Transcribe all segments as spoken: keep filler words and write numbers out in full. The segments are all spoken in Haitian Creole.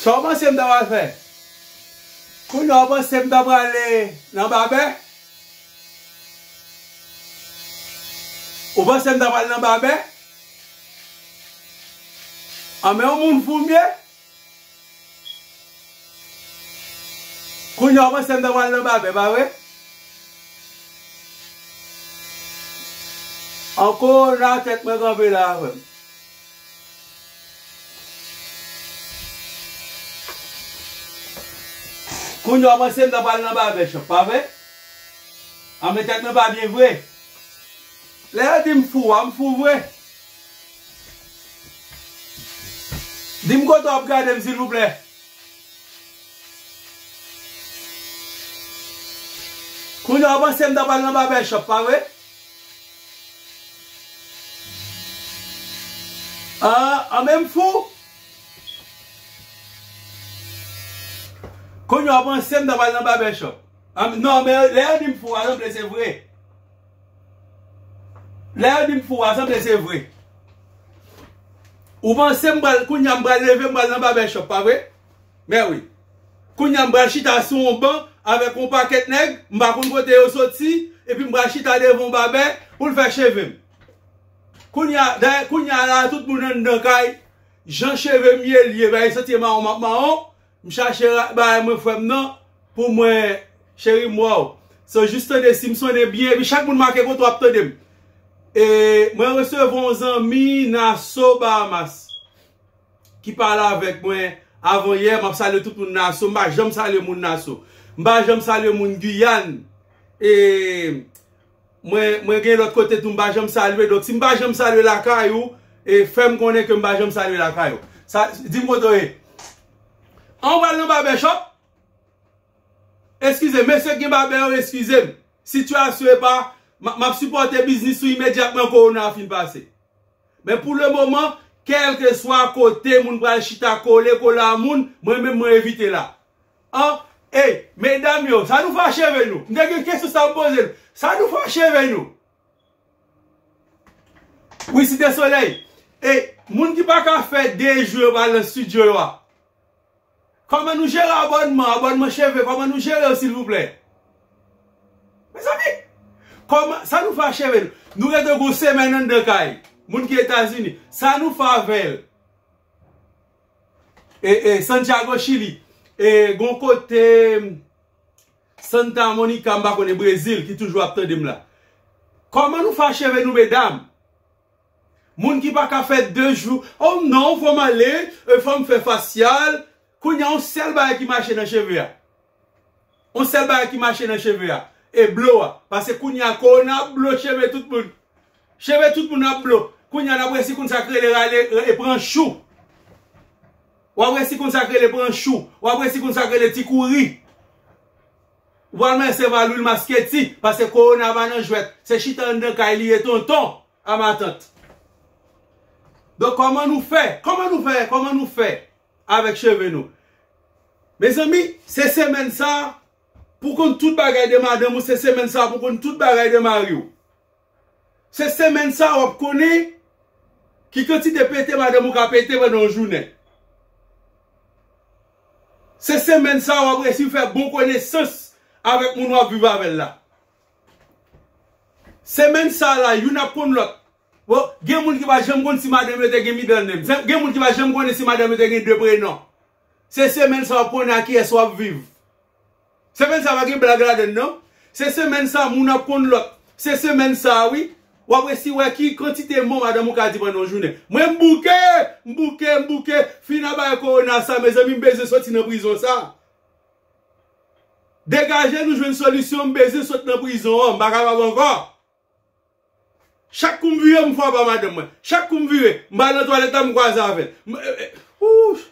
Sa w panse m ta pral fè? Kounye a w panse m ta prale nan babè? Ou panse m ta pral nan babè? An men yon moun fou m ye? Kounye a w panse m ta pral nan babè, pa vre? Ankò nan tèt mwen kanpe la, frè m. Kounye a w panse m ta pral nan babè shop, pa vre? An men tèt mwen pa byen vre. Lè yo di m fou a, m fou vre. Di m kote w ap gade m, silvouplè. Kounye a w panse m ta pral nan babè shop, pa vre? An, an men m fou. Kounye a w panse m ta pral nan babè shop. An, non, men lè yo di m fou a, sanble se vre. Lè yo di m fou a, sanble se vre. Ou panse m pral, kounye a m pral leve, m pral nan babè shop, pa vre? Men wi. Kounye a m pral chita sou yon ban avèk yon pakèt nèg, m pa konn kote yo soti, epi m pral chita devan yon babè pou l fè cheve m. Kounye a, dayè, kounye a la, tout moun anndan kay, jan cheve m ye, l ye, bay santi mawon, m ap mawon, m chache ra-, bay mwen frè m nan, pou mwen, cheri m, waw. So, jis tande si m sonnen byen, epi chak moun make kote w ap tande m. E mwen resevwa yon zanmi Nassau, Bahamas, ki pale avèk mwen avan yè. M ap salye tout moun Nassau. M pa janm salye moun Nassau. M pa janm salye moun Giyàn. E mwen, mwen gen lòt kote tou m pa janm salye. Donk, si m pa janm salye lakay ou, e fè m konnen ke m pa janm salye lakay ou. Sa, di m kote w ye. An w pral nan babè shop? Eskize, mesye k gen babè yo, eskize m. Sitiyasyon e pa, m, m ap sipòte biznis ou imedyatman kowona a fin pase. Men pou le moman, kèlkeswa kote moun pral chita kole, kole a moun, mwen menm mwen evite la. An, ey, medam yo, sa nou fè a cheve nou? M te gen kesyon sa m poze nou. Sa nou fè a cheve nou? Wi, Site Solèy. E moun ki pa ka fè de jou yo pa al nan estidyo yo a. Kòman nou jere abònman, abònman cheve, kòman nou jere yo, silvouplè? Mezanmi, kòman, sa nou fè a cheve nou? Nou rete gon semèn anndan kay. Moun ki Etazini, sa nou fè avè l? E, e, Santiago, Chili. E, gon kote, Santa Monica, m pa konnen, Brezil, ki toujou ap tande m la. Kòman nou fè a cheve nou, medam? Moun ki pa ka fè de jou, oh non, fò m ale, e, fò m fè fasyal. Kounye a, yon sèl bagay ki mache nan cheve a. Yon sèl bagay ki mache nan cheve a. E blo a. Paske kounye a, kowona ap blo cheve tout moun. Cheve tout moun ap blo. Kounye a, n ap resi konn sa k rele rale, e, pran chou. W ap resi konn sa k rele pran chou. W ap resi konn sa k rele ti kouri. Ou pral mèsevwa lwil masketi, paske kowona pa nan jwèt. Se chita anndan kay li ye, tonton, a matant. Donk, kòman nou fè? Kòman nou fè? Kòman nou fè avèk cheve nou? Mezanmi, se semèn sa a, pou konn tout bagay de madanm ou, se semèn sa a, pou konn tout bagay de mari w. Se semèn sa a w ap konnen ki kantite pete madanm ou ka pete pandan yon jounen. Se semèn sa a w ap resi fè bon konesans avèk moun w ap viv avè l la. Semèn sa a la, youn ap konn lòt. Bon, gen moun ki pa janm konn si madanm yo te gen middle name. Gen moun ki pa janm konnen si madanm yo te gen de prenon. Se semèn sa a w ap konnen ak kiyès w ap viv. Semèn sa a pa gen blag ladann non. Se semèn sa a moun ap konn lòt. Se semèn sa a wi. W ap resi wè ki kantite mo madanm ou ka di pandan yon jounen. Mwen m bouke, m bouke, m bouke. Fin a bay kowona sa, mezanmi, m bezwen soti nan prizon sa. Degaje nou jwenn solisyon, m bezwen sot nan prizon an, m pa kapab ankò. Chak kou m vire, m frape a madanm mwen. Chak kou m vire, m al nan twalèt la, m kwaze avè l. M, e, e, ouch.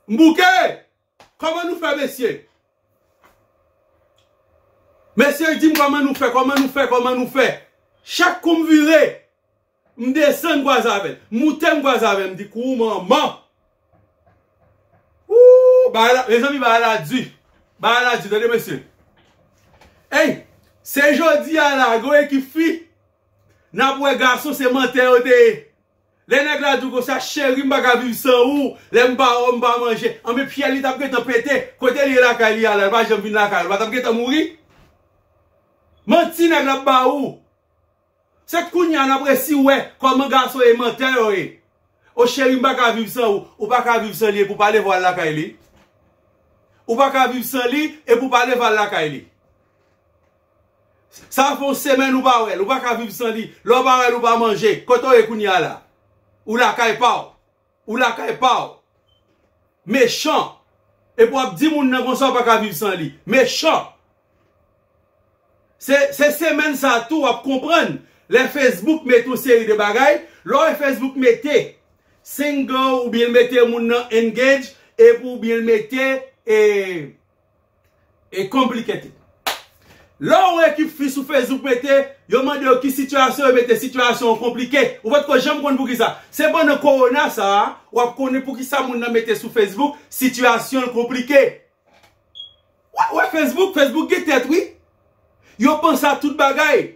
M bouke! Kòman nou fè, mesye? Mesye, di m kòman nou fè, kòman nou fè, kòman nou fè? Chak kou m vire, m desann kwaze avè l. M moute, m kwaze avè l. M di, kou manman! Ooh, bagay la, mezanmi, bagay la di. Bagay la di, tande, mesye. Ey, se jodi a la, gon ekip fi, n ap wè gason se mantè yo te ye. Lè nèg la di w konsa, cheri, m pa ka viv san ou. Lè m pa wè w, m pa manje. Anben, pyè li t ap gentan pete. Kote li ye lakay li a la? Li pa janm vin lakay ou. Li pa t ap gentan mouri? Manti nèg la ap ba ou. Se kounye a n ap resi wè kòman gason e mantè yo ye. O cheri, m pa ka viv san ou. Ou pa ka viv san li epi w pa leve w al lakay li. Ou pa ka viv san li epi w pa leve w al lakay li. Sa fè yon semèn ou pa wè l, ou pa ka viv san li. Lè w pa wè l, ou pa manje. Kote w ye kounye a la? Ou lakay pa w. Ou lakay pa w. Mechan. Epi w ap di moun nan konsa w pa ka viv san li. Mechan. Se, se semèn sa a tou w ap konprann. Lè Facebook mete yon seri de bagay, lè w wè Facebook mete single oubyen l mete moun nan engage, epi oubyen l mete e, e complicated. Lè w wè ekip fi sou Facebook mete, yo mande yo ki sitiyasyon, yo mete sitiyasyon an konplike. Ou potko janm konn poukisa. Se pandan kowona sa a, w ap konnen poukisa moun nan mete sou Facebook, sitiyasyon l konplike. Wè, wè Facebook, Facebook gen tèt, wi. Yo panse a tout bagay.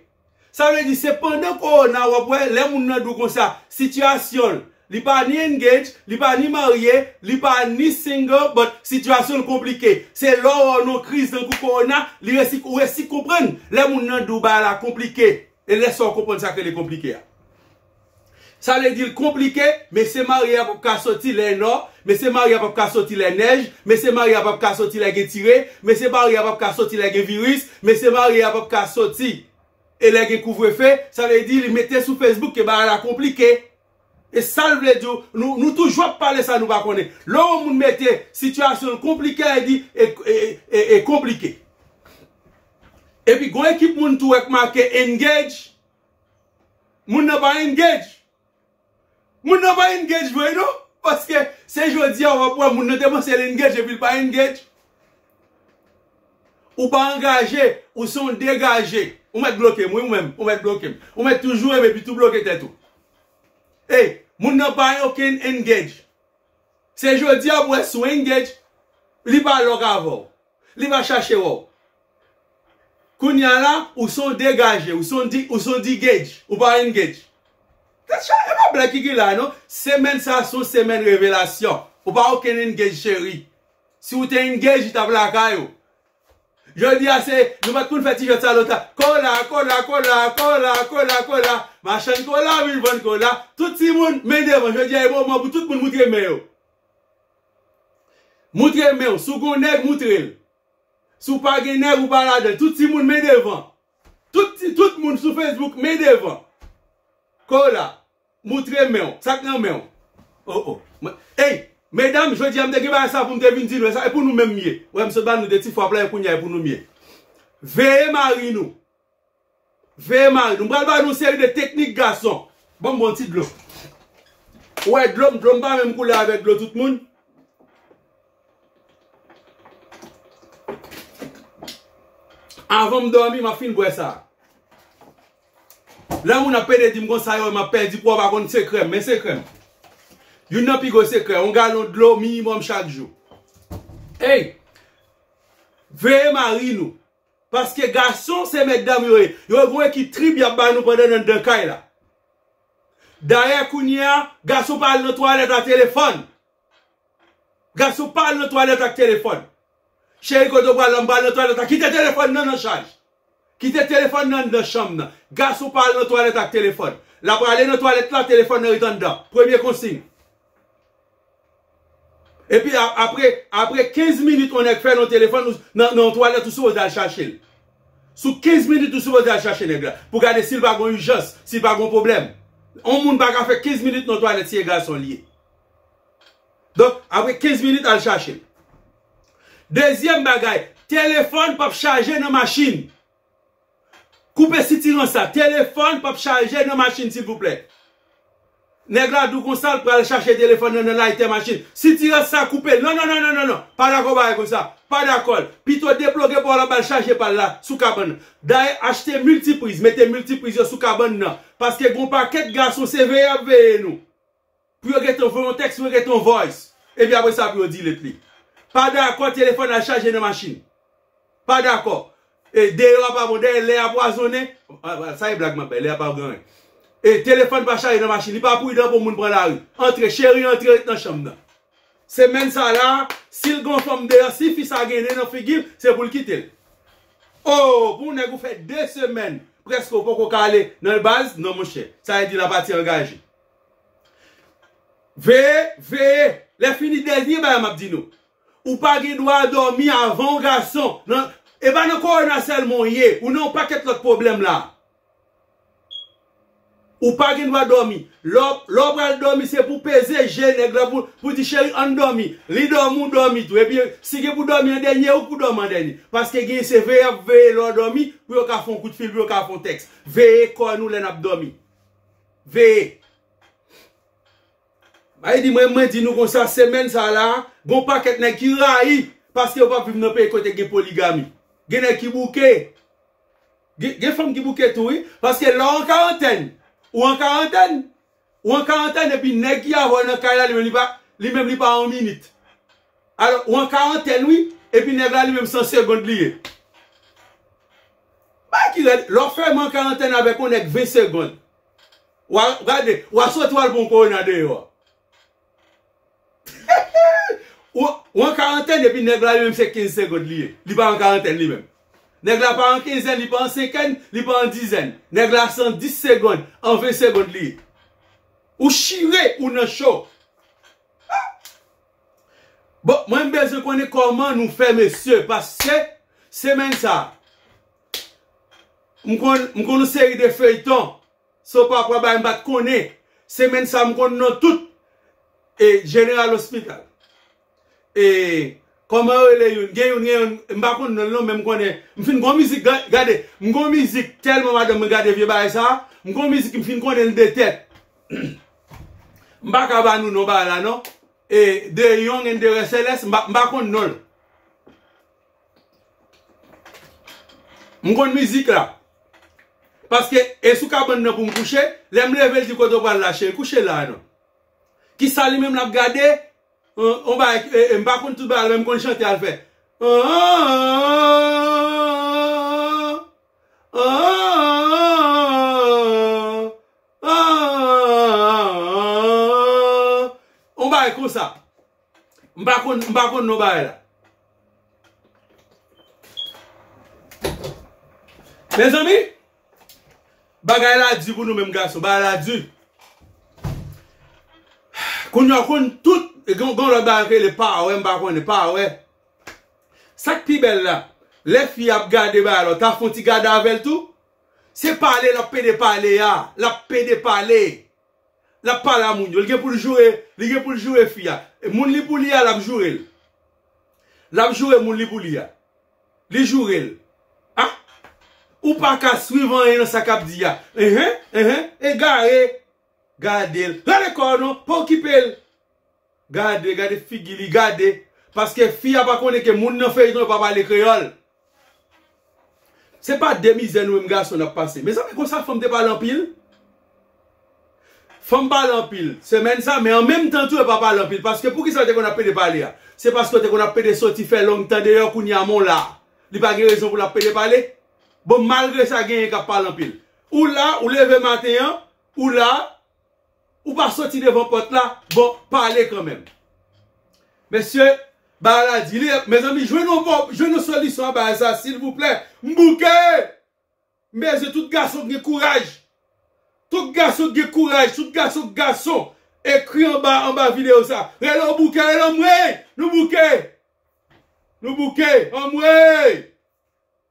Sa vle di, se pandan kowona, w ap wè, lè moun nan di w konsa, sitiyasyon l, li pa ni engage, li pa ni marye, li pa ni single, but sitiyasyon l konplike. Se lè w wè w nan kriz tankou kowona, li resi, ou resi konprann lè moun nan di w bagay la konplike. E lè sa w konprann sa k rele konplike a. Sa vle di l konplike, mesye marye a p ap ka soti lè nò, mesye marye a p ap ka soti lè nèj, mesye marye a p ap ka soti lè gen tire, mesye marye a p ap ka soti lè gen viris, mesye marye a p ap ka soti e lè gen kouvrefe. Sa vle di li mete sou Facebook ke bagay la konplike. E sa l vle di w, nou, nou toujou ap pale sa nou pa konnen. Lè yon moun mete sitiyasyon l konplike, a di e, e, e, e konplike. Epi gon ekip moun tou wè k make engage. Moun nan pa engage. Moun nan pa engage vre non. Paske se jodi a w ap wè moun nan te panse l engage epi l pa engage. Ou pa angaje, ou se yon degaje. Ou mèt bloke m, wi, ou menm, ou mèt bloke m. Ou mèt toujou renmen epi tou bloke tèt ou. Ey, moun nan pa okenn engage. Se jodi a pou wè si w engage, li pa lòk avè w. Li pa chache wè w. Kounye a la, ou se yon degaje, ou se yon di, ou se yon digage, ou pa engage. Se cha-, e pa blag ki gen la non. Semèn sa a se yon semèn revelasyon. Ou pa okenn engage cheri. Si w te engage, li t ap lakay ou. Jodi a se, nou pa t konn fè ti jwèt sa lontan. Kola, kola, kola, kola, kola, kola, kola. Machann kola vin vann kola. Tout timoun, men devan. Jodi a e moman pou tout moun moutre men yo. Moutre men w. Si w gon nèg, moutre l. Si w pa gen nèg, ou pa ladan l. Tout timoun, men devan. Tout ti, tout moun sou Facebook, men devan. Kola. Moutre men w. Sa k nan men w? Oh, oh. Mwen, ey, medam, jodi a m te gen bagay sa pou m te vin di nou. E sa, e pou nou menm m ye. Wè, m sot ba nou de ti fwap la, e kounye a, e pou nou m ye. Veye mari nou. Veye mari nou. M pral ba nou yon seri de teknik gason. Ban m bon ti dlo. Ou wè dlo m, dlo m pa menm koulè avèk dlo tout moun. Anvan m dòmi, m ap fin bwè sa. Lè moun ap pede di m konsa yo, m ap pèdi pwa, pa konn sekrè m, men sekrè m. Youn nan pi gwo sekrè, yon galon dlo minimòm chak jou. Ey! Veye mari nou. Paske gason se mèt dam yo ye. Yo gon ekip trip y ap ba nou pandan n anndan kay la. Dayè kounye a, gason pa al nan twalèt a telefòn. Gason pa al nan twalèt ak telefòn. Cheri, kote w pral la? M pral nan twalèt la. Kite telefòn nan nan chaj. Kite telefòn nan nan chanm nan. Gason pa al nan twalèt ak telefòn. L ap prale nan twalèt la, telefòn nan ret anndan. Premye konsiy. Epi a-, apre, apre kenz minit, yon nèg fè nan telefòn ou, nan, nan twalèt, ou sipoze al chache l. Sou kenz minit, ou sipoze al chache nèg la. Pou gade si l pa gon ijans, si l pa gon pwoblèm. Yon moun pa ka fè kenz minit nan twalèt si e gason l ye. Donk, apre kenz minit, al chache l. Dezyèm bagay, telefòn p ap chaje nan machin. Koupe sitirans sa. Telefòn p ap chaje nan machin, silvouplè. Nèg la di w konsa, l pral chache telefòn nan nan laytè machin. Sitirans sa, koupe l. Non, non, non, non, non, non. Pa dakò bagay konsa. Pa dakò l. Pito deploge pa w la, ba l chaje pa l la, sou kabann nan. Dayè, achte miltipriz, mete miltipriz yo sou kabann nan. Paske gon pakèt gason, se veye y ap veye nou. Pou yo gentan voye yon tèks, pou yo gentan yon voice. Epi apre sa, pou yo delete li. Pa dakò, telefòn al chaje nan machin. Pa dakò. E deyò a pa bon, dayè lè a pwazonnen. A, a, sa e blag m ap bay, lè a pa gen anyen. E telefòn pa chaje nan machin, li pa pridan pou moun pran lari. Antre, cheri, antre nan chanm nan. Semèn sa la, si l gon fanm deyò, si fi sa gen nen nan figi l, se pou l kite l. Oh, pou nèg ou fè de semèn, prèske ou poko ka ale nan baz, non, monchè. Sa vle di la pati angaje. Veye, veye. Lè fini, dènye bagay m ap di nou. Ou pa gen dwa dòmi avan w, gason. Nan, e pa nan kowona sèlman w ye. Ou nan yon pakèt lòt pwoblèm la. Ou pa gen dwa dòmi. Lè w, lè w pral dòmi, se pou peze je nèg la, pou, pou di, cheri, ann dòmi. Li dòmi, ou dòmi tou. Epi, si gen pou dòmi an dènye, ou pou dòmi an dènye. Paske gen se veye y ap veye lè w dòmi, pou yo ka fè yon kout fil, pou yo ka fè yon tèks. Veye kò nou lè n ap dòmi. Veye. Bay di mwen, mwen di nou konsa, semèn sa la, gon pakèt nèg ki rayi, paske yo p ap viv nan peyi kote gen poligami. Gen nèg ki bouke. Gen, gen fanm ki bouke tou, wi. Paske lè w an karantèn, ou an karantèn, ou an karantèn, epi nèg ki avè w nan kay la, li menm li pa, li menm li pa yon minit. Alò, ou an karantèn, wi, epi nèg la, li menm, san segond li ye. Bay ki rèd, lè w fèmen an karantèn avèk yon nèg ven segond, w a, gade, w a soti w al pran yon kowona deyò. Ou, ou an karantèn epi nèg la li menm se kenz segond li ye. Li pa an karantèn li menm. Nèg la pa an kenzèn, li pa an senkèn, li pa an dizèn. Nèg la se an dis segond, an ven segond li ye. Ou chire, ou nan cho. Bon, mwen m bezwen konnen kòman nou fè, mesye, paske semèn sa, m konn, m konn yon seri de feyton. So pa pwa bay m pa t konnen. Semèn sa m konn non tout. E General Hospital. E kòman yo rele youn? Gen youn, gen youn, m pa konn non l non, men m konnen. M fin gon mizik, ga- gade, m gon mizik tèlman madanm mwen gade vye bagay sa, m gon mizik m fin konnen l de tèt. M pa ka ba nou non bagay la non. E The Young and the Restless, m pa, m pa konn non l. M konn mizik la. Paske e sou kabann nan pou m kouche, lè m leve l di kote w pral la cheri, kouche la non. Kisa li menm l ap gade? On, on bagay, e, e, m pa konn tout bagay la, men m konn chante al fè. An, an, an, an, an, an, an, an. On bagay konsa. M pa konn, m pa konn non bagay la. Mezanmi, bagay la di pou nou menm gason, bagay la di. Kounye a w konn tout, gon, gon lòt bagay ki rele pawè, m pa konnen, pawè. Sa k pi bèl la, lè fi ap gade bagay la, w ta fè yon ti gade avè l tou. Se pale l ap pede pale a, l ap pede pale. L ap pale a moun yo. Li gen pou l joure, li gen pou l joure fi a. E moun li pou li a, l ap joure l. L ap joure moun li pou li a. Li joure l. A? Ou pa ka swiv anyen nan sa k ap di a. Enhen, enhen, egare. Gade l. Rale kò w non, pa okipe l. Gade, gade figi li, gade. Paske fi a pa konnen ke moun nan feyton yo pa pale kreyòl. Se pa de mizè nou menm gason n ap pase. Mezanmi, konsa fanm te pale anpil? Fanm pale anpil. Semèn sa, men an menm tan tou, yo pa pale anpil. Paske poukisa yo te konn ap pede pale a? Se paske yo te konn ap pede soti fè long tan deyò, kounye a men w la. Li pa gen rezon pou l ap pede pale. Bon, malgre sa, genyen k ap pale anpil. Ou la, ou leve maten an, ou la, ou pa soti devan pòt la, bon, pale kanmenm. Mesye, bagay la di li, mezanmi, jwenn yon bò, jwenn yon solisyon a bagay sa, silvouplè. M bouke! M bezwen tout gason ki gen kouraj. Tout gason ki gen kouraj, tout gason, gason, ekri anba, anba videyo sa. Rele w bouke, rele anmwey! Nou bouke! Nou bouke! Anmwey!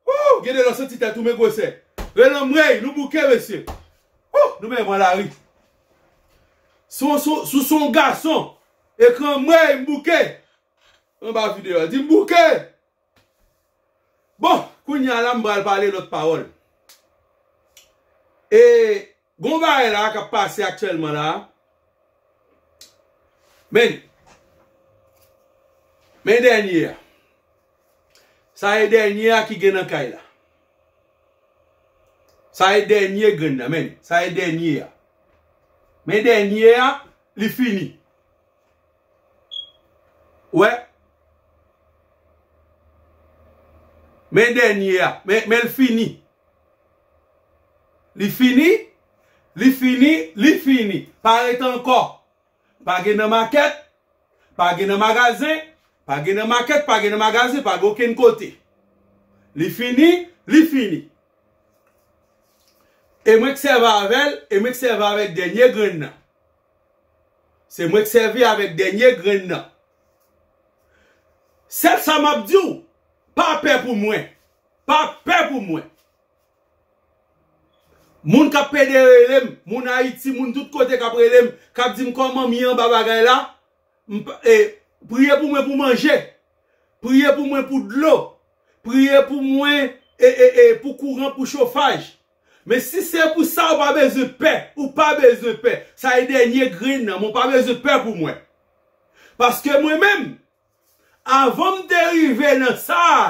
Wouw, gen de lè w santi tèt ou men gwosè. Rele anmwey, nou bouke, mesye. Wouw, nou menm an lari. Si w, si w, si w se yon gason, ekri anmwey, m bouke. Anba videyo a, di m bouke. Bon, kounye a la, m pral pale lòt pawòl. E gon bagay la k ap pase aktyèlman la. Men, men dènye a. Sa e dènye a ki gen nan kay la. Sa e dènye grenn nan, men. Sa e dènye a. Men dènye a, li fini. Wè. Men dènye a. Men, men l fini. Li fini. Li fini, li fini. Pa ret ankò. Pa gen nan makèt, pa gen nan magazen, pa gen nan makèt, pa gen nan magazen, pa gen okenn kote. Li fini, li fini. E mwen k sèvi avè l, e mwen k sèvi avèk dènye grenn nan. Se mwen k sèvi avèk dènye grenn nan. Sèl sa m ap di w, pa pè pou mwen. Pa pè pou mwen. Moun k ap pede rele m, moun Ayiti, moun tout kote k ap rele m, k ap di m kòman m ye anba bagay la, m p- e, priye pou mwen pou manje, priye pou mwen pou dlo, priye pou mwen e, e, e, pou kouran, pou chofaj. Men si se pou sa, ou pa bezwen pè, ou pa bezwen pè. Sa e dènye grenn nan, men ou pa bezwen pè pou mwen. Paske mwen menm, avan m te rive nan sa a,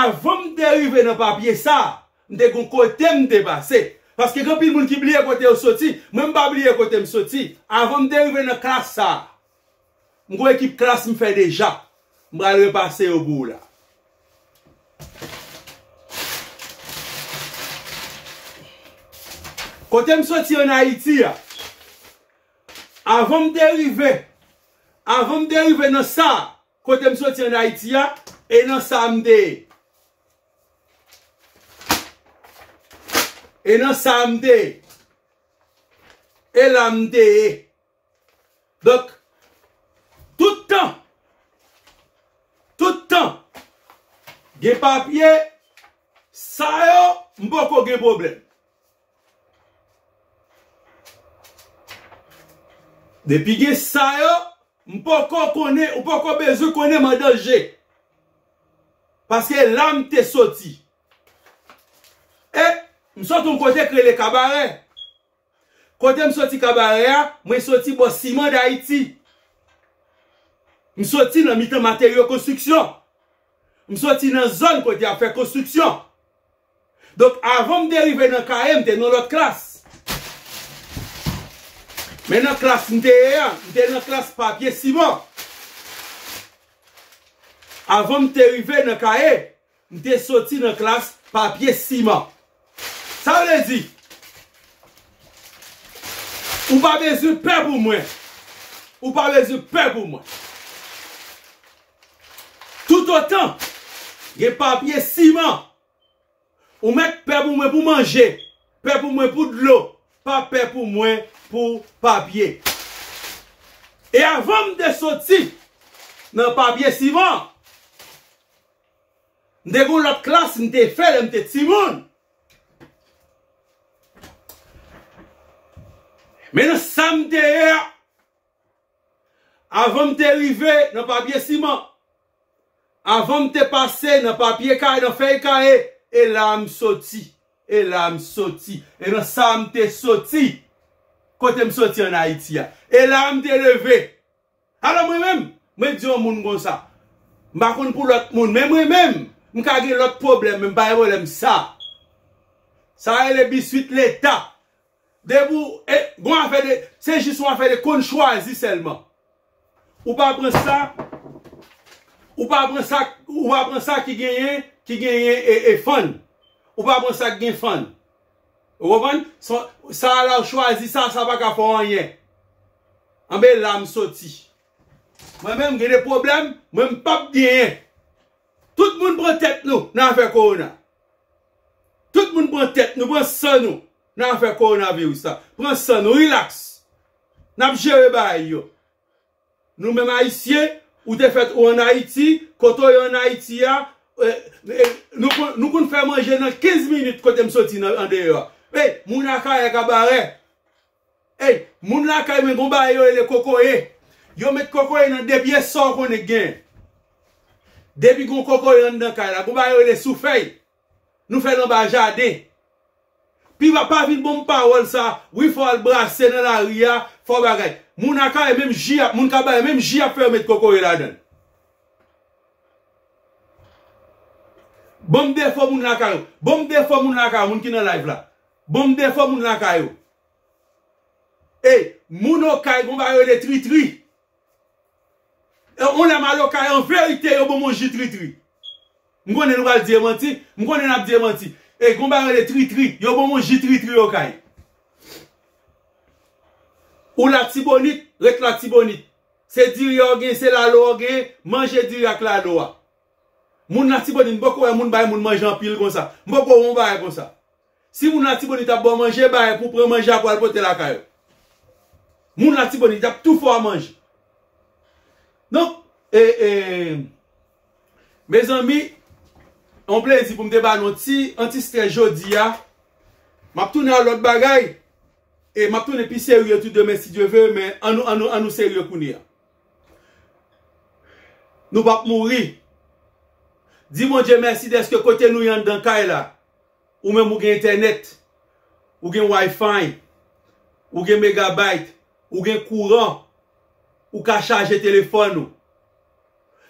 avan m te rive nan papye sa, m te gon kote m te pase. Paske gen anpil moun ki bliye kote yo soti, mwen m pa bliye kote m soti. Avan m te rive nan klas sa, m gon ekip klas m fè deja. M pral repase yo pou ou la. Kote m soti ann Ayiti a, avan m te rive, avan m te rive nan sa, kote m soti ann Ayiti a, e nan sa m te ye. E nan sa m te ye. E la m te ye. Donk, tout tan, tout tan, gen papye, sa yo, m poko gen pwoblèm. Depi gen sa yo, m poko konnen, ou poko bezwen konnen m an danje. Paske la m te soti. E m soti yon kote k rele Kabarè. Kote m soti Kabarè a, mwen soti bò siman Dayiti. M soti nan mitan materyo konstriksyon. M soti nan zòn kote y ap fè konstriksyon. Donk, avan m te rive nan Kaye, m te nan lòt klas. Men nan klas m te ye a, m te nan klas papye siman. Avan m te rive nan Kaye, m te soti nan klas papye siman. Sa vle di, ou pa bezwen pè pou mwen. Ou pa bezwen pè pou mwen. Toutotan gen papye siman, ou mèt pè pou mwen pou manje, pè pou mwen pou dlo, pa pè pou mwen pou papye. E avan m te soti nan papye siman, m te gon lòt klas m te fè lè m te timoun. Men nan sa m te ye a, avan m te rive nan papye siman, avan m te pase nan papye kay, nan fèy kaye, e la m soti. E la m soti. E nan sa m te soti. Kote m soti ann Ayiti a. E la m te leve. Alò mwen menm, mwen di yon moun konsa. M pa konn pou lòt moun, men mwen menm, m ka gen lòt pwoblèm, men m pa gen pwoblèm sa. Sa rele biswit leta. Depi w, e, gon afè de, se jis yon afè de konn chwazi sèlman. Ou pa pran sa, ou pa pran sa, ou pa pran sa ki genyen, ki genyen e, e fann. Ou pa pran sa k gen fann. Ou konprann? Sa, sa la w chwazi sa, sa pa ka fè w anyen. Anben la m soti. Mwen menm gen de pwoblèm, mwen m p ap genyen. Tout moun pran tèt nou nan afè kowona. Tout moun pran tèt nou, pran san nou nan afè kowonaviris la. Pran san nou, rilaks. N ap jere bagay yo. Nou menm Ayisyen, ou te fèt ou ann Ayiti, kote w ye ann Ayiti a, e, e, nou konn, nou konn fè manje nan kenz minit kote m soti nan, andeyò a. Ey, moun Akayè Kabarè. Ey, moun lakay mwen gon bagay yo rele kokoye. Yo met kokoye nan de pye sa w konnen k gen. Depi gon kokoye anndan kay la, gon bagay yo rele soufèy. Nou fè l anba jaden. Pi ba pa vin ban m pawòl sa, wi fò w al brase nan lari a, fò bagay. Moun Akayè menm ji ap, moun Kabarè menm ji ap fè yo met kokoye ladan l. Ban m defo moun lakay ou. Ban m defo moun lakay ou, moun ki nan live la. Ban m defo moun lakay ou. Ey, moun Okay gon bagay yo rele tritri. E, yon lè m al Okay, an verite, yo ban m yon ji tritri. M konnen nou pral di e manti, m konnen n ap di e manti. Ey, gon bagay yo rele tritri, yo ban m yon ji tritri Okay. Ou Latibonit, ret Latibonit. Se diri a w gen, se lalo a w gen, manje diri ak lalo a. Moun Latibonit, m poko wè moun bay moun manje anpil konsa. M poko wè yon bagay konsa. Si moun Latibonit ap ba w manje, bay pou pran manje a pou al pote lakay ou. Moun Latibonit ap tou fè w manje. Donk, e, e, mezanmi, yon plezi pou m te ba nou ti anti-strès jodi a. M ap tounen a lòt bagay. E m ap tounen pi serye tou demen si Dye vle, men an nou, an nou, an nou serye kounye a. Nou p ap mouri. Di Bondye mèsi dèske kote nou ye anndan kay la, ou menm ou gen entènèt, ou gen Wi-Fi, ou gen megabayt, ou gen kouran, ou ka chaje telefòn ou.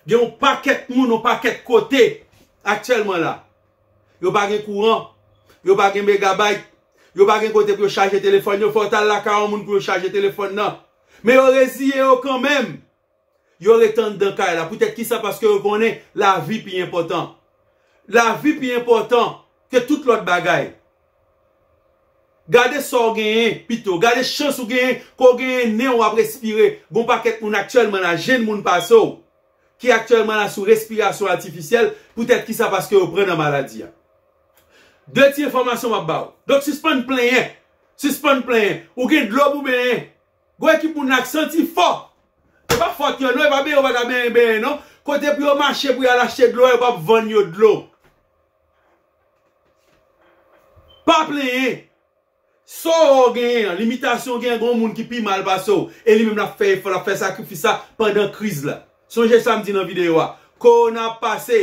Gen yon pakèt moun, yon pakèt kote aktyèlman la. Yo pa gen kouran, yo pa gen megabayt, yo pa gen kote pou yo chaje telefòn yo. Fò w t al lakay yon moun pou yo chaje telefòn nan. Men yo reziye yo kanmenm. Yo ret anndan kay la. Poutèt kisa? Paske yo konnen lavi pi enpòtan. Lavi pi enpòtan ke tout lòt bagay. Gade sa w genyen pito. Gade chans ou genyen ke w genyen nen w ap respire. Gon pakèt moun aktyèlman la, jenn moun pase w, ki aktyèlman la sou respirasyon atifisyèl. Poutèt kisa? Paske yo pran nan maladi a. De ti enfòmasyon m ap ba w. Donk, sispann plenyen. Sispann plenyen. Ou gen dlo pou benyen. Gon ekip moun ak santi fò. E pa fòt yo non, e pa benyen yo pa ta benyen, benyen non. Kote pou yo mache pou y al achte dlo, yo p ap vann yo dlo. Pa plenyen. Sa w genyen an, limitasyon genyen, gen yon moun ki pi mal pase w. E li menm l ap fè efò, l ap fè sakrifis la pandan kriz la. Sonje sa m di nan videyo a. Kowona ap pase.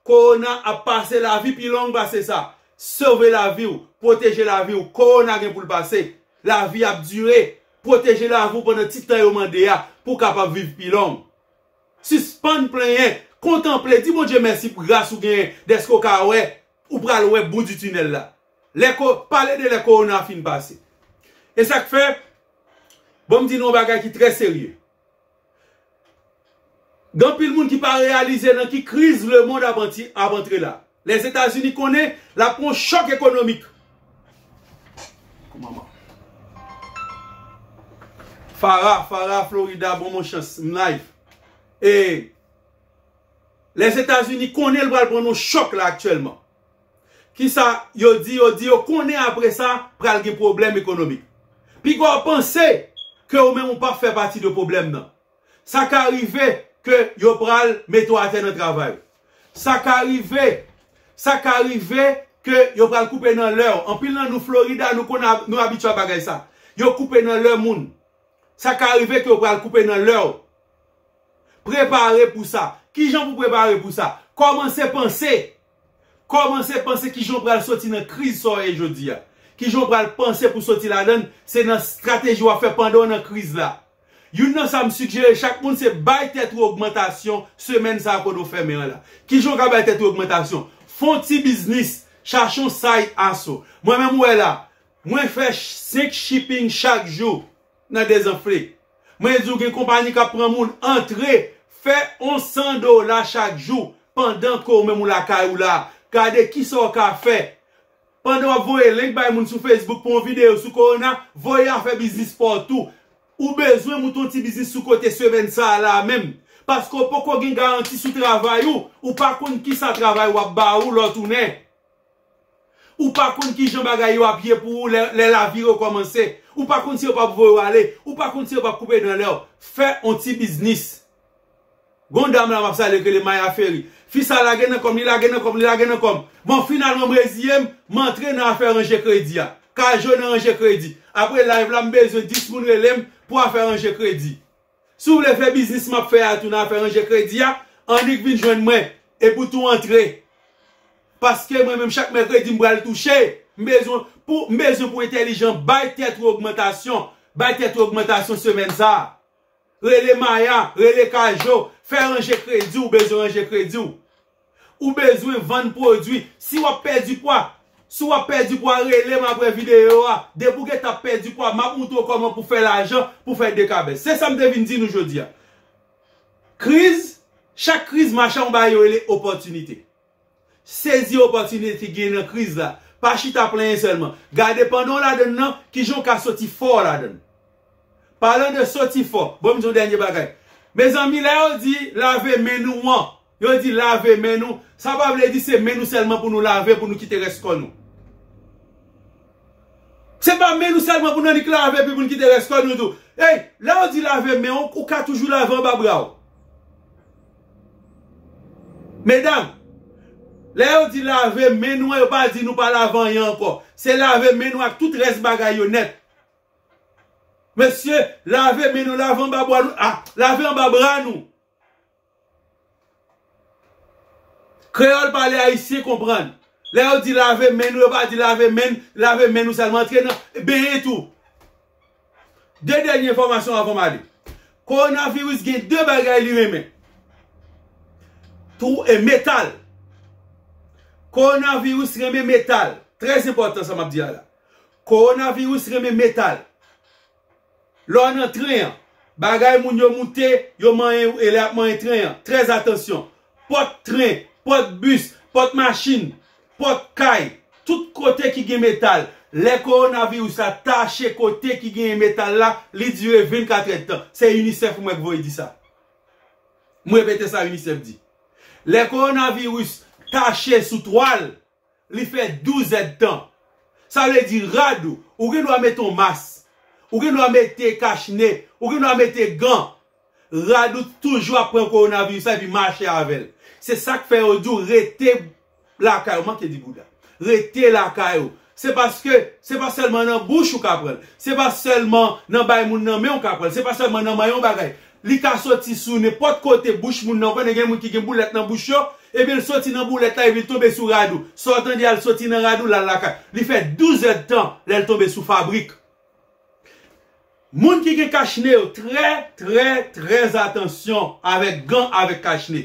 Kowona ap pase, lavi pi long pase sa. Sove lavi w, pwoteje lavi w. Kowona gen pou l pase. Lavi ap dire. Pwoteje lavi w pandan ti tan yo mande a pou w kapab viv pi long. Sispann plenyen, kontanple, di Bondye mèsi pou gras ou genyen, dèske w ka wè, ou pral wè bout di tinèl la. Lè ko, pale de lè kowona a fin pase. E sa k fè, bon, m di nou yon bagay ki trè serye. Gen anpil moun ki pa reyalize nan ki kriz lemonn ap anti-, ap antre la. Lèzetazini konnen l ap pran yon chòk ekonomik. Kòman? Fara, Fara, Florida, bon, bon chans, m live. E Lèzetazini konnen l pral pran yon chòk la aktyèlman. Kisa yo di? Yo di yo konnen apre sa pral gen pwoblèm ekonomik. Piga w panse ke ou menm ou p ap fè pati de pwoblèm nan. Sa ka rive ke yo pral mete w atè nan travay ou. Sa ka rive, sa ka rive ke yo pral koupe nan lè w. Anpil nan nou Florida, nou konn ab-, nou abitye a bagay sa. Yo koupe nan lè moun. Sa ka rive ke yo pral koupe nan lè w. Prepare pou sa. Kijan pou prepare pou sa? Kòmanse panse. Kòmanse panse kijan w pral soti nan kriz sa w ye jodi a. Kijan w pral panse pou soti ladan l, se nan estrateji w ap fè pandan w nan kriz la. Youn nan sa m sigjere chak moun, se bay tèt ou ogmantasyon semèn sa a kote w fèmen an la. Kijan w ka bay tèt ou ogmantasyon? Fè yon ti biznis, chache yon side hustle. Mwen menm ou wè la, mwen fè senk shipping chak jou nan Dezanfle. Mwen di w gen konpayi k ap pran moun, antre, fè yon san dola chak jou pandan ke w menm ou lakay ou la. Gade kisa w ka fè. Pandan w ap voye link bay moun sou Facebook pou yon videyo sou kowona, voye afè biznis pa w tou. Ou bezwen moute yon ti biznis sou kote semèn sa a la menm. Paske w poko gen garanti sou travay ou, ou pa konn kisa travay ou ap ba ou lè w tounen. Ou pa konn kijan bagay yo ap ye pou ou lè, lè lavi rekòmanse. Ou pa konn si yo p ap voye w ale. Ou pa konn si yo p ap koupe nan lè w. Fè yon ti biznis. Gon dam la m ap salye ki rele Maya Ferry. Fi sa lage nan kò m, li lage nan kò m, li lage nan kò m. Bon, finalman, m reziye m, m antre nan afè ranje kredi a. Kajo nan ranje kredi. Apre live la, m bezwen dis moun rele m pou afè ranje kredi. Si w vle fè biznis m ap fè a tou nan afè ranje kredi a, annik vin jwenn mwen, epi w tou antre. Paske mwen menm chak mèkredi m pral touche, m bezwen pou, m bezwen pou entèlijan, bay tèt ou ogmantasyon, bay tèt ou ogmantasyon semèn sa a. Rele Maya, rele Kajo, fè ranje kredi w, bezwen ranje kredi w. Ou bezwen vann pwodui. Si w ap pèdi pwa, si w ap pèdi pwa, rele m apre videyo a. Depi w gentan ap pèdi pwa, m ap moutre w kòman pou fè lajan, pou fè dekabès. Se sa m te vin di nou jodi a. Kriz, chak kriz mache a yon bagay yo rele opòtinite. Sezi opòtinite ki gen nan kriz la. Pa chita plenyen sèlman. Gade pandan w ladan l nan, kijan w ka soti fò ladan l. Palan de soti fò, bon, m di yon dènye bagay. Mezanmi, lè yo di lave men nou an, yo di lave men nou, sa pa vle di se men nou sèlman pou nou lave, pou nou kite rès kò nou. Se pa men nou sèlman pou n annik lave, epi pou n kite rès kò nou tou. Ey, lè yo di lave men w, ou ka toujou lave anba bra w. Medam, lè yo di lave men nou an, yo pa di nou pa lave anyen ankò. Se lave men nou ak tout rès bagay yo nèt. Mesye, lave men nou, lave anba bra nou, ah, lave anba bra nou. Kreyòl pale, Ayisyen konprann. Lè yo di lave men nou, yo pa di lave men, lave men nou sèlman, antre nan benyen tou. De dènye enfòmasyon avan m ale. Kowonaviris gen de bagay li renmen. Tou e metal. Kowonaviris renmen metal. Trè enpòtan sa m ap di a la. Kowonaviris renmen metal. Lè w nan tren an, bagay moun yo moute, yo manyen e lè y ap manyen tren an. Trè atansyon. Pòt tren, pòt bis, pòt machin, pòt kay, tout kote ki gen metal. Lè kowonaviris la tache kote ki genyen metal la, li dire vennkat èdtan. Se UNICEF mwen k voye di sa. M repete sa UNICEF di. Lè kowonaviris tache sou twal, li fè douz èdtan. Sa vle di rad ou, ou gen dwa mete yon mas, ou gen dwa mete kachne, ou gen dwa mete gan. Rad ou toujou ap pran kowonaviris la epi mache avè l. Se sa k fè yo di w rete lakay ou. Manke di bouda. Rete lakay ou. Se paske se pa sèlman nan bouch ou ka pran l. Se pa sèlman nan bay moun nan men ou ka pran l. Se pa sèlman nan manyen yon bagay. Li ka soti sou nenpòt kote bouch moun nan. Ou konnen gen moun ki gen boulèt nan bouch yo, ebyen l soti nan boulèt la epi l tonbe sou rad ou. Sa w tande a, l soti nan rad ou, l al lakay. Li fè douz èdtan lè l tonbe sou fabrik. Moun ki gen kachne yo, trè, trè, trè atansyon avèk gan, avèk kachne.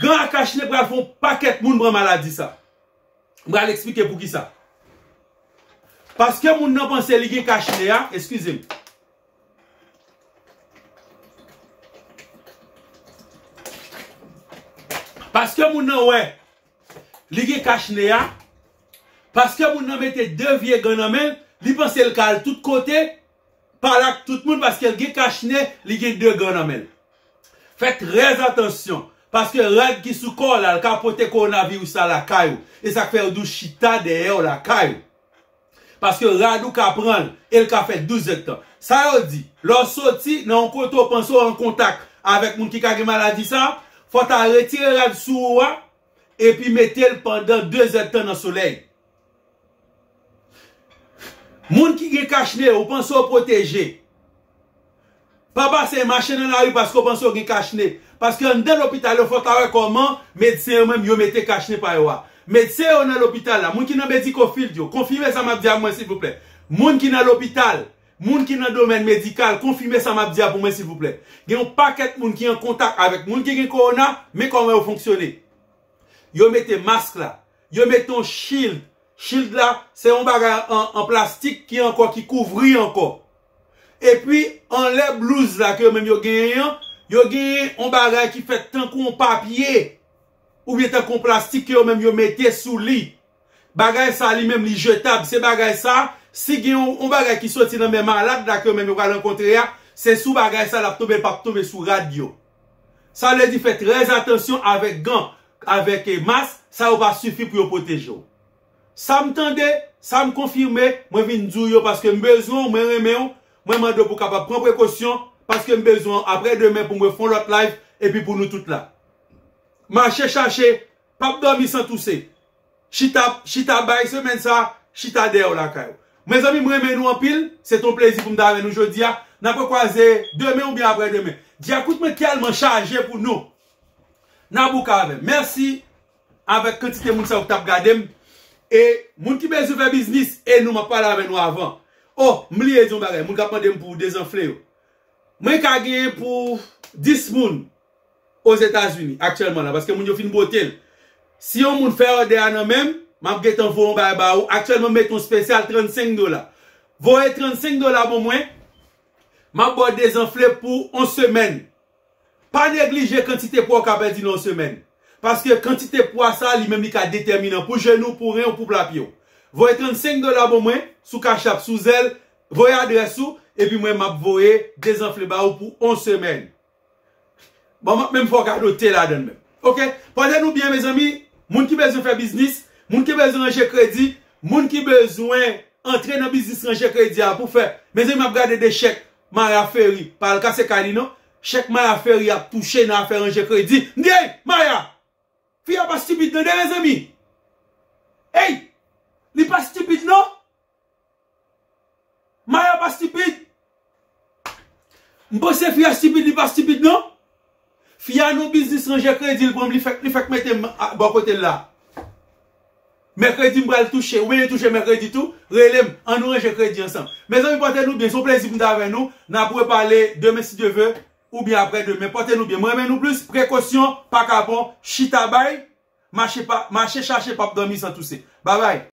Gan ak kachne pral fè yon pakèt moun pran maladi sa. M pral eksplike poukisa. Paske moun nan panse li gen kachne a, eskize m. Paske moun nan wè li gen kachne a, paske moun nan mete de vye gan nan men l, li panse l ka al tout kote, pale ak tout moun paske l gen kachne, li gen de gan nan men l. Fè trè atansyon, paske rad ki sou kò w la, l ka pote kowonaviris la lakay ou. E sa k fè yo di w chita dèyè w lakay ou. Paske rad ou ka pran l, e l ka fè douz èdtan. Sa yo di, lè w soti nan yon kote w panse w an kontak avèk moun ki ka gen maladi sa, fò w ta retire rad sou ou a, epi mete l pandan de zèdtan nan solèy. Moun ki gen kachne, ou panse w pwoteje. Pa pase mache nan lari paske w panse w gen kachne. Paske anndan lopital yo, fò w ta wè kòman medsen yo menm yo mete kachne pa yo a. Medsen yo nan lopital la, moun ki nan medical field yo, konfime sa m ap di a pou mwen silvouplè. Moun ki nan lopital, moun ki nan domèn medikal, konfime sa m ap di a pou mwen silvouplè. Gen yon pakèt moun ki an kontak avèk moun ki gen kowona, men kòman yo fonksyone. Yo mete mask la. Yo mete yon shield. Shield la, se yon bagay an, an plastik ki ankò, ki kouvri ankò. Epi, anlè blouz la ke yo menm yo genyen an, yo genyen yon bagay ki fèt tankou yon papye, oubyen tankou yon plastik ke yo menm yo mete sou li. Bagay sa li menm li jetab. Se bagay sa, si gen yon, yon bagay ki soti nan men malad la ke yo menm yo pral rankontre a, se sou bagay sa l ap tonbe, l p ap tonbe sou rad yo. Sa vle di fè trè atansyon avèk gan, avèk, eh, mas, sa yo pa sifi pou yo pwoteje w. Sa m tande, sa m konfime, mwen vin di w yo paske m bezwen w, mwen renmen w, mwen mande w pou w kapab pran prekosyon, paske m bezwen w aprè demen pou mwen fè yon lòt live, epi pou nou tout la. Mache chache, p ap dòmi san touse. Chita, chita bay semèn sa, chita dèyè w lakay ou. Mezanmi, m renmen nou anpil. Se t on plezi pou m t avè nou jodi a. N ap rekwaze demen oubyen aprè demen. Dyakout mwen tèlman chaje pou nou. N a bouke avè m. Mèsi avèk kantite moun sa yo k t ap gade m. E moun ki bezwen fè biznis, e nou, m ap pale avè nou avan. Oh, m bliye di yon bagay. Moun k ap mande m pou dezanfle yo. Mwen ka genyen pou dis moun. Ozetazini aktyèlman la, paske moun yo fin bwote l. Si yon moun fè òdè a nan men m, m ap gentan voye yon bagay ba ou. Aktyèlman, m mete yon espesyal trannsenk dola. Voye trannsenk dola ban mwen, m ap ba w dezanfle pou yon semèn. Pa neglije kantite pwa w ka pèdi nan yon semèn. Paske kantite pwa sa, li menm li ka detèminan pou jenou, pou ren w, pou pla pye w. Voye trannsenk dola ban mwen, sou Cash App, sou Zelle, voye adrès ou, Epi mwen, m ap voye dezanfle ba ou pou yon semèn. Bon, m ap menm fè w kado te ladan l menm. Oke? Pòte nou byen, mezanmi. Moun ki bezwen fè biznis, moun ki bezwen ranje kredi, moun ki bezwen antre nan biznis ranje kredi a pou fè. Mezanmi, m ap gade de chèk Maya Ferry. Pa al kase kay li non. Chèk Maya Ferry ap touche nan afè ranje kredi. M di, "Ey, Maya! Fi a pa stipid non, de mezanmi. Ey! Li pa stipid non." Maya pa stipid. M panse fi a stipid, li pa stipid non. Fi a nan biznis ranje kredi, l pran m, li fèk, li fèk mete m a- bò kote l la. Mèkredi m pral touche, oubyen li touche mèkredi tou, rele m, ann nou ranje kredi ansanm. Mezanmi, pòte nou byen, se yon plezi pou m t avè nou. N ap repale demen si Dye ve, oubyen aprè demen. Pòte nou byen. Mwen renmen nou plis, prekosyon, pa kapon, chita bay, mache pa, mache chache, p ap dòmi san touse. Babay.